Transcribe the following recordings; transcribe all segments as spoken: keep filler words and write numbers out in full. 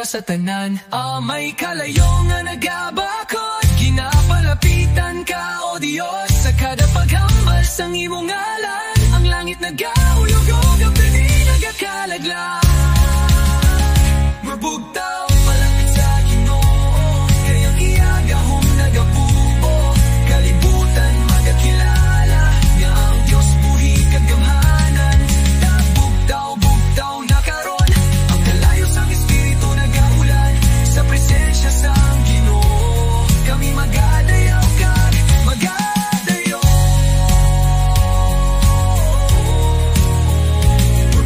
Sa tanan, ah, may kalayo nga nagabakod. Ginapalapitan ka, O Dios, sa kada paghambal sang imong ngalan. Ang langit nagaulog, ang danin nagakalaglag. Mabugtaw, malapit sa Ginoo, kay ang iya gahom nagabuo. Kalibutan magakilala nga ang Dios buhi kag gamhanan. Bugtaw, bugtaw na karon, ang kalayo sang Espiritu nagaulan. Sa presensya sang Ginoo, kami magadayaw kag magadayaw.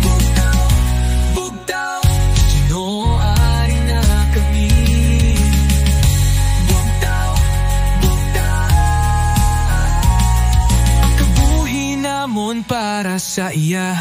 Bugtaw, bugtaw, Ginoo, ari na kami. Bugtaw, bugtaw, ang kabuhi namon para sa iya.